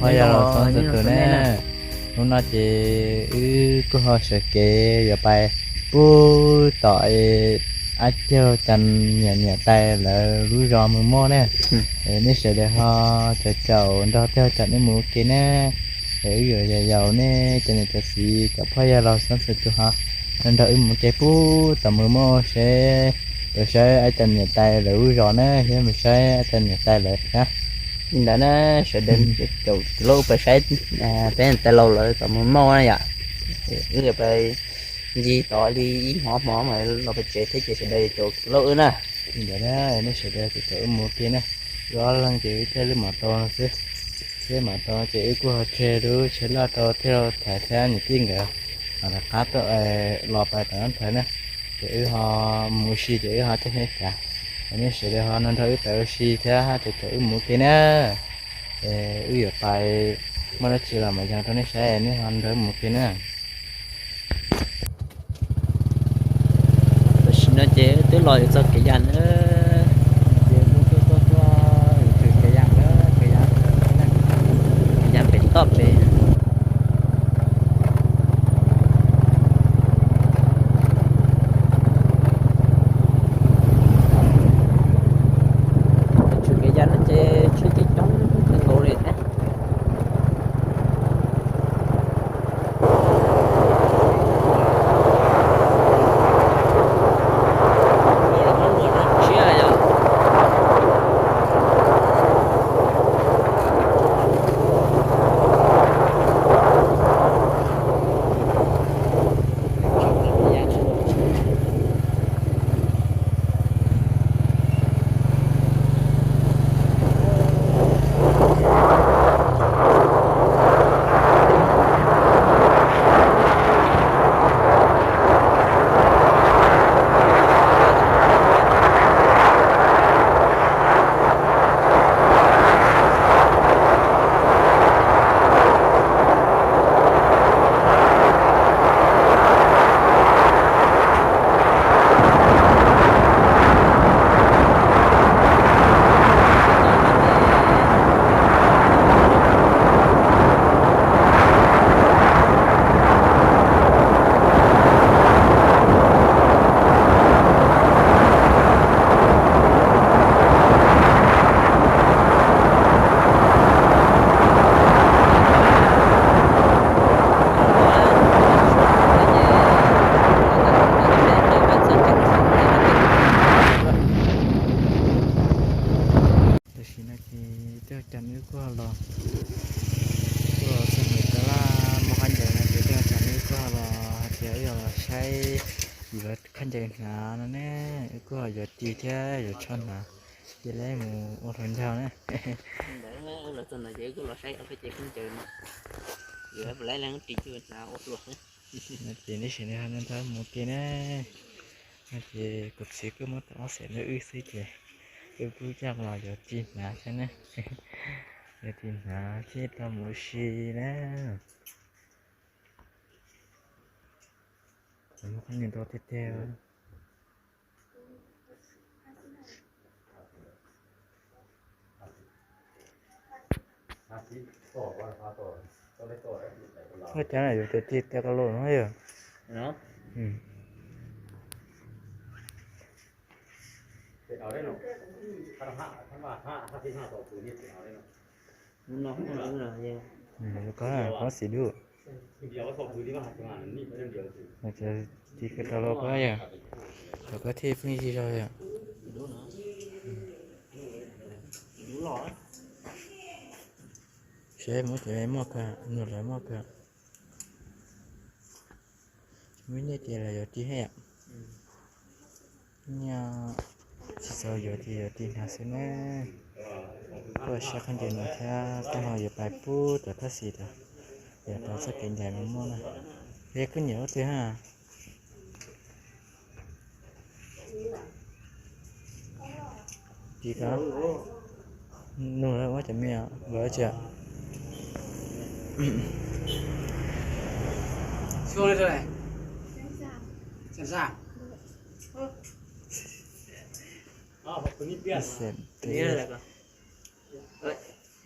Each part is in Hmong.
Yog los xoob tus ne, hnub no ces wb kuj ho sawv kev yuav pais pub tom ab caug cov niam niam tais lawv lub zos Mws Moj ne. Nej sawv daws ho caum caum nrog tej ho caum nej mus ua ke na. Es wb yuav yaum yaum nej cov niam cov txiv cov phooj ywg los xoob tus ho nrog wb mus ua ke pub tom Mws Moj seb, yuav saib ab cov niam tais lawv lub zos na, thiab mus saib ab cov niam tais lawv thiab. Li ntawd na, sawv daws caum tus lauj pais saib peb niam tais laus lawv tom Mws Moj na yom. Wb yuav pais ncig tod li ib hmos hmo mas los pem tsev thiab ces sawv daws caum tus lauj wb na. Li ntawd na, nej sawv daws caum caum wb mus ua ke na. Wb ob leeg ces wb caij lub mos tau no xwb. Caij mos tau ces wb kuj ho tseg lub tsheb loj rau thiaj li thaiv thiab niam tij nkawd mam rov qab tuaj los pais tom Nab Thawv na. Ces wb ho mus ua si ces wb ho caij nej cav. Es nej sawv daws ho nrog wb pais ua si thiab caum caum wb mus ua ke na. Es wb yuav pais muaj dab tsi los mam yees rau nej saib, nej ho nrog wb mus ua ke na. Tam sim no ces twb los yuav txog kev yas na. Ces mus tuaj tuaj tuaj yuav tsum kev yas na, kev yas, kev yas pem toj pem. Yuav tsum kev yas no ces tsheb coob coob kawg nkaus li thiab. Tam sim no ces tej cov wb kuj ho los, kuj txog ntawm tab laj muag khaub ncaws no ces tej cov wb kuj ho los hais tias wb yuav los saib yuav khaub ncaws hnav no ne, wb kuj ho yuav ris thiab yuav tsho hnav, ces lawv mus ua hluas nraug na. Ntawd los txog ntawd ces wb kuj los saib ob peb cev khaub ncaws no, yuav lawv ris ua hnav ua hluas xwb. Ces nej sawv daws ho nrog mus ua ke na. Ces kuv txiv kuj muab tau ob xees rau wb xwb ces wb kuj coj los yuav ris hnav thiab na. Yuav ris hnav thiab tau mus ua si na. Muaj khaub ncaws ntau tiag tiag. Ua cas na yus tus tij tau ka los no yog? Koj xim dub. Tis kawg tau los koj yog, tau koj thiaj pheej yig zog yom. Seb muab cov muaj kawg, nug lawv muaj kawg. Muaj nyiaj ces lawv yuav ris thiab yom. Nyiaj tsis txaus yuav ces yuav ris hnav xwb na. Koj saib khaub ncaws no thiab koj ho yuav pais pub tom thaj xis tod, yuav tau txoj kev ncaim mas muaj na. Yog koj nyiam ua twg ha? Ris ko. Nug lawv muab cov me los tsi.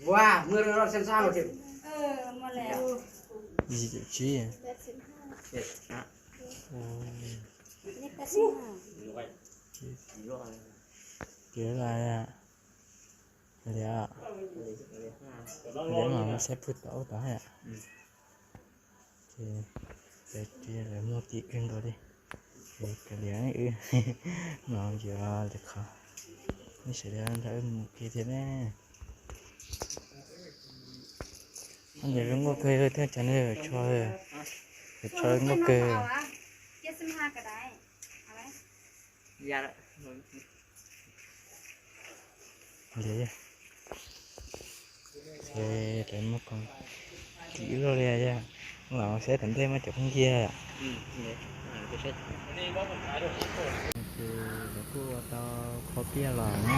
Ua, muaj rau rau xem xa los. Yim caum tsib. Kiv lais, liam, liam mas saib pug tau tau hais. Ces lawv muaj tim kawg nkaus li. Ces kav liam wb no yuav lwm qhov, wb sawv daws nrog wb mus kiag thiab ne. Nyob zoo nkauj kawg thiab cov neeg, lawv tso zoo nkauj kawg. Ces lawv muaj koom tim loj li yog los saib tom ntej muaj cov phooj ywg. Ces lawv kuj ua tau qhov piaj los ne.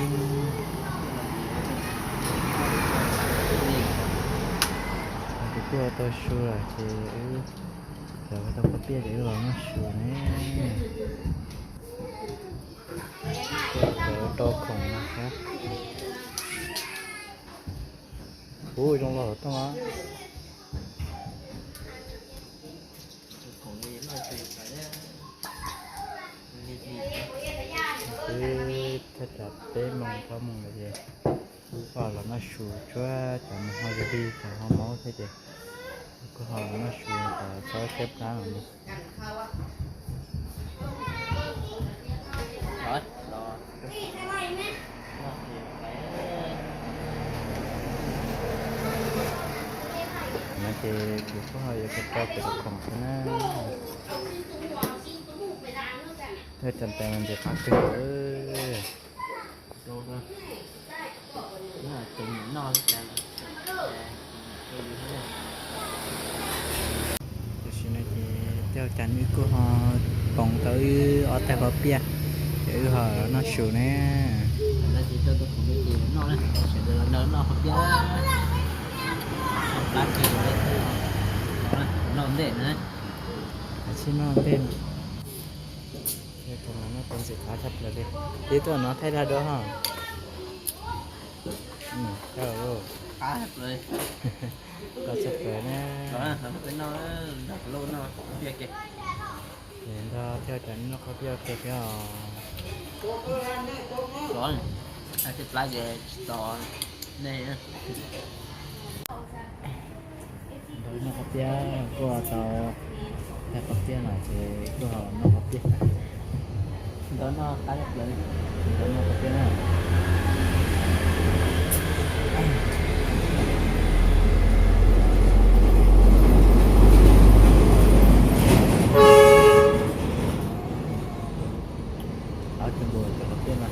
Ces kuj ua tau su lawm ces wb, lawv ua tau qhov piaj ces wb los noj su ne. Cov rau khoom no thiab. Ub, zoo los tooj os. Twb thaj tsam peb moos plaub moos lawm ces kuj ho los noj su tsuag, cov mus ho yog li cov ho maub thiab ces kuj ho los noj su kom txhob siab plab los li. No ces kuv kuj ho yuav rau pem tus khoom xwb na. Tej cov tais ntxim qab kawg. Tam sim no ces tej cov wb kuj ho poom tau wb ob tais qhov piaj, ces wb ho noj su ne. Noj qhov piaj, noj ntej na. Sib noj ntej no. Noj tau ntxim qab tshaj plaws li. Tib tuaj no thaij dag dua ho. Koj tshaj plaws na. Nrog thiab cov noj qhov piaj ua ke thiab os. Nrog noj qhov piaj kuj tau, thaij qhov piaj no ces kuj ho noj qhov piaj. Nrog noj qab, nrog noj qhov piaj na. Ob tug npua cov qhov piaj no.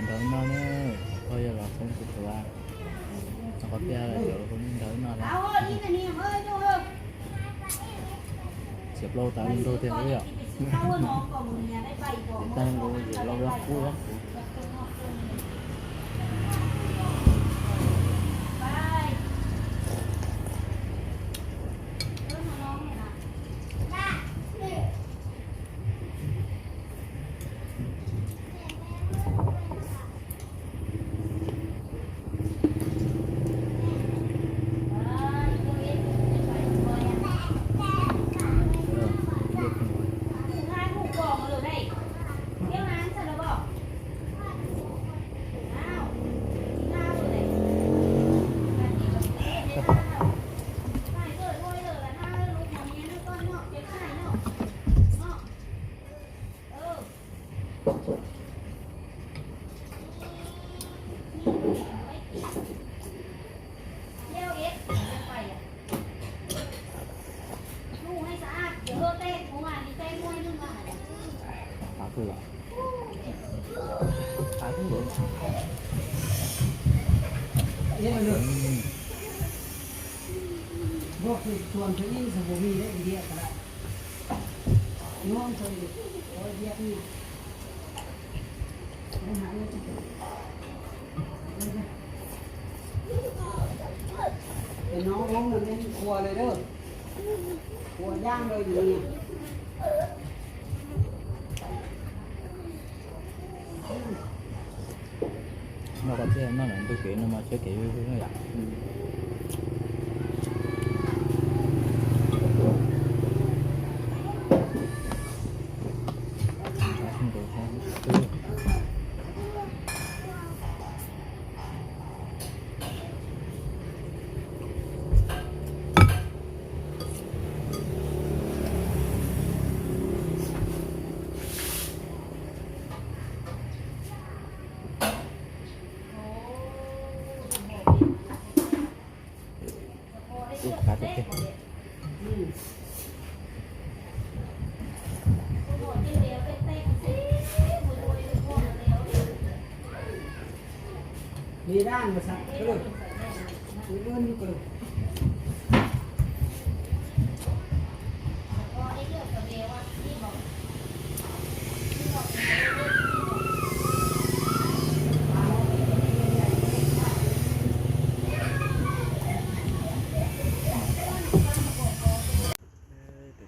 Ntawd no ne, koj yog los poob kuv tus a, qhov piaj cov hu ntawd no na. Txiav plaub tas li nrog tiag li yom. Tag nkaus txiav plaub lab kub lab kuv. No koj thiaj noj ntawm ntug kev no mas tsheb kev ywg ywg no yom.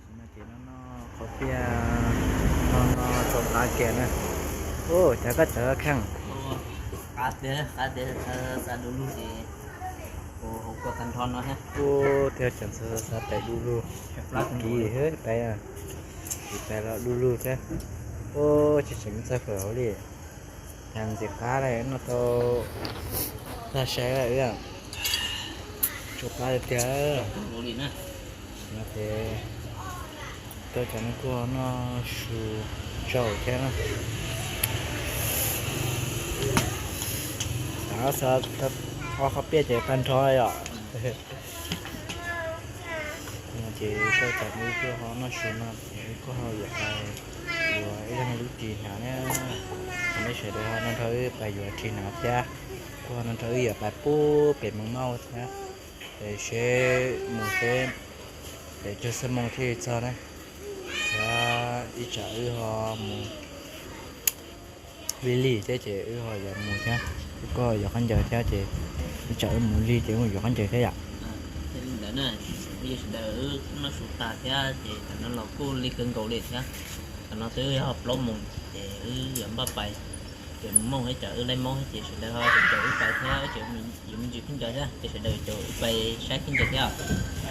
Tam sim no ces no no qhov tiaj no no tau qab kiag na. Ua cas koj tawv kheej? Qab tiag, qab tiag, xav du lug ces hauv kua tag nrho no thiab. Ua thiaj tseem xav pais du lug. Kis pais, kis pais los du lug thiab. Ua tsis tseem txog kawm hauv li. Cas ntxim qab li, noj tau tag sai lawm. Tsum qab tiag tiag. No ces tuaj cov no kuj noj su tsau thiab na. Xav xav ob qhov piaj ces tag nrho yom. Ces tuaj cov no kuj ho noj su no ces kuj ho yuav pais yuav ib leeg lub ris hnav na. Neb sawv daws ho nrog wb pais yuav ris hnav thiab, kuj ho nrog wb yuav pais pub pem Moos Mauj thiab. Es seb mus seb pem cuaj xuab moos thiaj li txog na. Thiab ib tsam wb ho mus Vij Lig thiab ces wb ho yuav mus thiab, wb kuj ho yuav khaub ncaws thiab ces ib tsam wb mus lig ces wb yuav khaub ncaws thiab yom. Li ntawd na, sawv daws wb noj su tas thiab ces tam no los kuj lig kawg nkaus li thiab. Tam no twb yog plaub moos ces wb yuav npaj pais. Ces mus mooj ib tsam wb laib mob ces sawv daws ho caum wb pais thiab, yuav me ntsis khaub ncaws thiab ces sawv daws caum wb pais saib khaub ncaws thiab.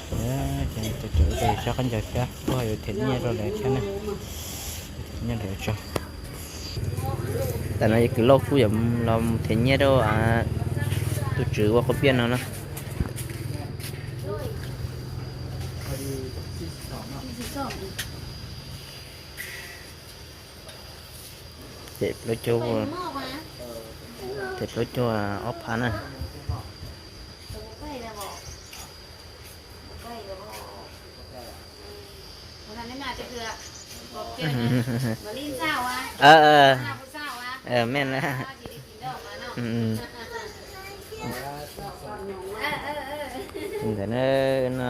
Ces caum wb pais saib khaub ncaws thiab, kuj ho yuav them nyiaj rau lawv thiab na. Them nyiaj rau tso. Tam no yog kwv Lauj kuj yuav los them nyiaj rau tus tswv ua quav piaj no na. Them plaub caug, them plaub caug ob phav na. Mej na. Ntawm no,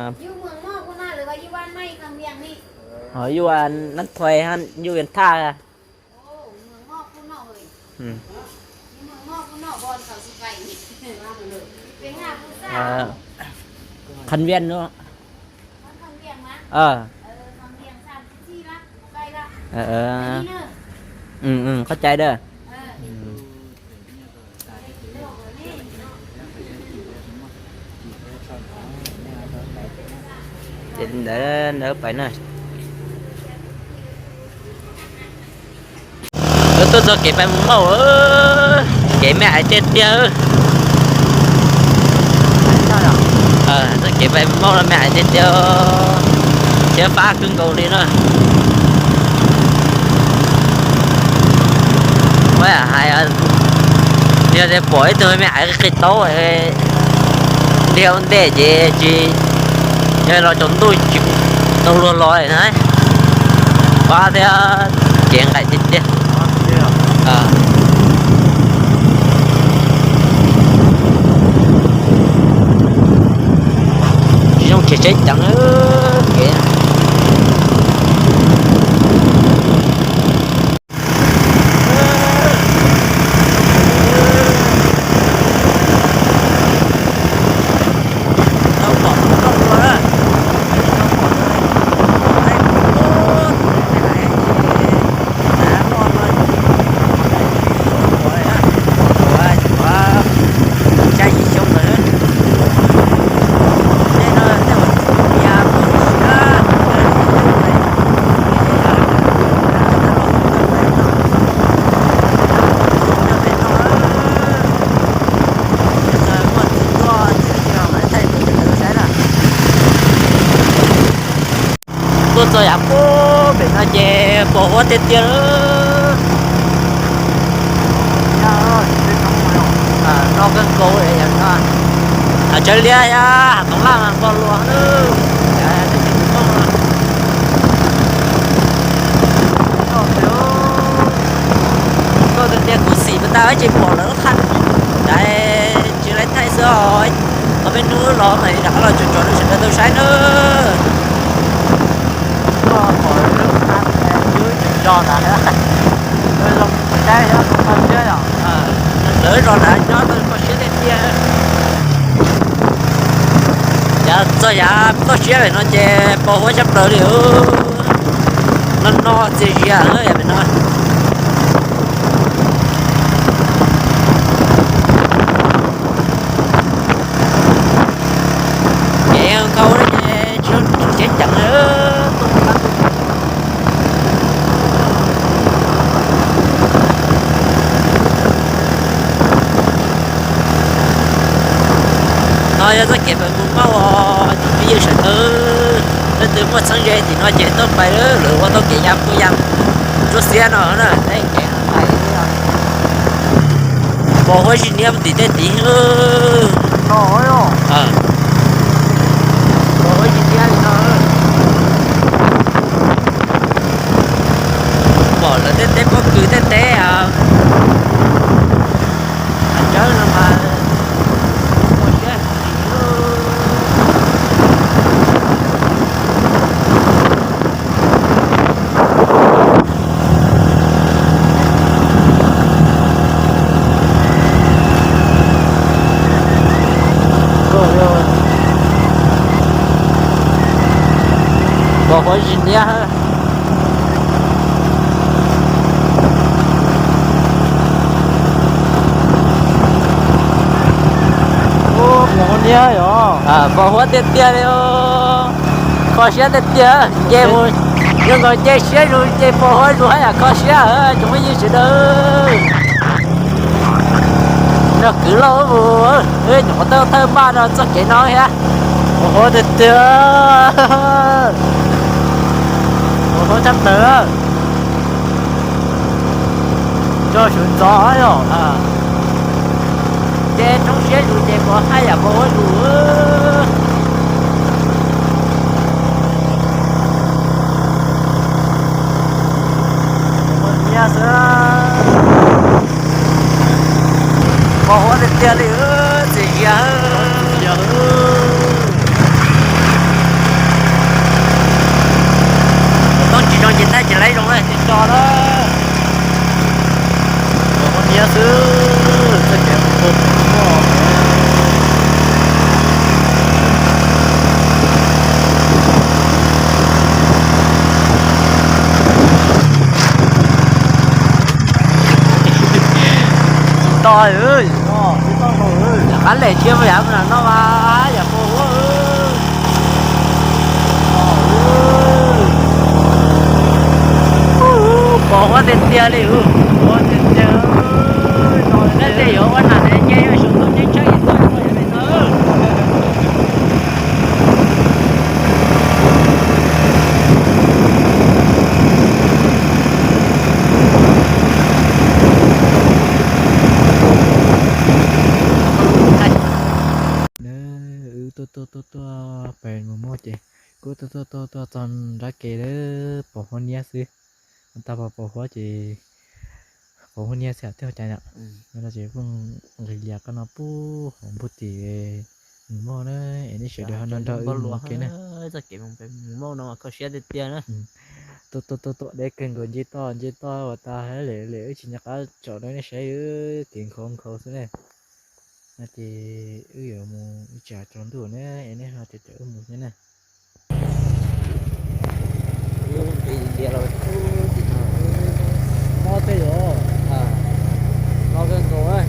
ho yus nab thais, yus vias thaj. Khanh Viên no. Koj cai dab. Ces ntawd ntawd pais na. Wb tuaj txog kev pais Moos Mauj, kev me ais tiag tiag. Txog kev pais Moos Mauj no me ais tiag tiag. Siab fab kawg nkaus li na. Ua hais, yog tias pom ib tug me ais qis taub, dhia ua ntej ces tsis, yog los tsaus ntuj tsis tau luag los na. Fab thiab, kev nqaim tiag tiag. Tsis zoo khiav tsheb ceev kev. Tuaj txog yav pem no ces pos huab tiag tiag lawm. No kawg nkaus, hav tsawb liab, hav toov laj mas npog luas. Koj tias kuv xim pas tas tsis pom lawv lub qhab, tsis laib thaij xwb os. Qhov peb hnub los mas rov qab los tsom tsom rau sawv daws tau saib nawb. Koj pom lub qhab, lub tsis nrog ntawd, zoo saib thiab kho siab yom. Lawv zos ntawd nyob tau kho siab tiag tiag. Yav txog yav toj siab pem no ces pos huab tshaj plaws li. No no txias zias yav pem no. Kev nkhaus ces tsis tshua ceev ceev li. No yog txoj kev pem mus maj uas cov phooj ywg sawv daws, leej twg muaj txheeb ze tim no ces tuaj pais, lawv ua tau kev ya puag ya ntsuab xiab no na. Pos huab zis niab tim tej tid. Pos huab zis niab li no. Pom lawv tej teb pob kws tej teb a, tsawb no mas kho siab heev li. Pos huab zis niab. Pos huab niab yom. Pos huab tiag tiag li. Kho siab tiag tiag, nce mus zoo nkaus nce siab zus, nce pos huab zus haj yam kho siab, cov phooj ywg sawv daws. Nrog kwv loj mus, nyuam qhuav tau thawj npaj rau txoj kev no thiab. Pos huab tiag tiag, pos huab tshaj plaws. Tso sawv ntxov yom. Ces roob siab zus ces pos haj yam pos huab zus. Pos huab tiag tiag li, txias zias. Toj tsis zoo ces thaij tsis laib zoo na, tsis tso na. Pos huab niab xwb, txoj kev ua pos huab. Tsis tau, rov qab lem thiab, yav no mas yam pos huab. Pos huab tiag tiag li, pos huab tiag tiag. Tej yuav ua nam ne nce yuav sum tau ceeb tsheej tuaj yuav ua yuav li no. Wb tuaj tuaj tuaj tuaj pem mus muaj ces kuj tuaj tuaj tuaj tuaj txog nrab ke lawm, pos huab niab xwb. Tau pos pos huab ces Hauv hauv niag xwb tej hauv cai na. No ces pheej nqis lias qab no pub hauv npug tim mus mauj na, es nej sawv daws ho nrog nrog wb mus ua ke na. Tuaj tuaj tuaj tuaj deb kawg nkaus, nce toj nce toj ua tas lawm, wb tsis nco qab tsom rau nej saib, kev nkhaus nkhaus xwb na. No ces wb yuav mus ib tsam tsaus ntuj na, es nej ho caum caum wb mus thiab na. Mob tej yom, mob kawg nkaus.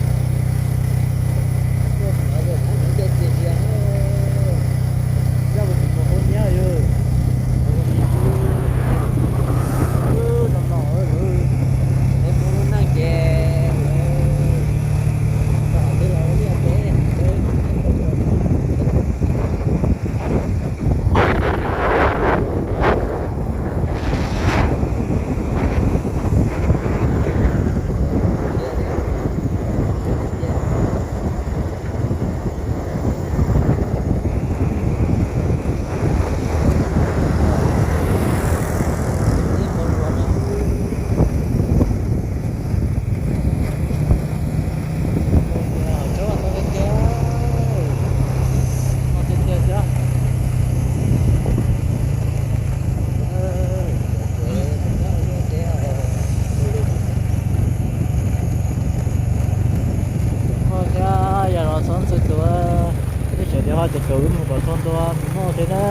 Coj mus tus mus hauv nyiab yom. No no, es mus lub neej ces, Thiab yog los xoob txhua tus, nej sawv daws ho caum caum wb mus kom txog ntua mus mauj thiab na.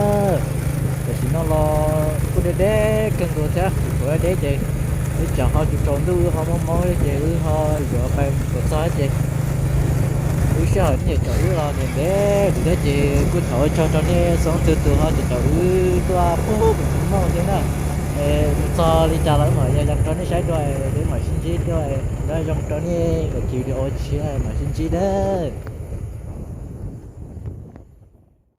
Tam sim no los kuj deb deb kawg nkaus thiab, tsis tshua deb ces ib tsam ho tsaus tsaus ntuj wb ho mob mob ces wb ho yuav pais kom txog ces wb sij hawm nej caum wb los ntev ntev thiab ces kuj thov ua tsaug rau nej xoob txhua tus ho caum caum wb tuaj pub mus mauj thiab na. Txog li cas los wb mam li los rau nej saib dua, wb mam sib ntsib dua, nyob zoo rau nej, ua video tshiab mam sib ntsib nawb.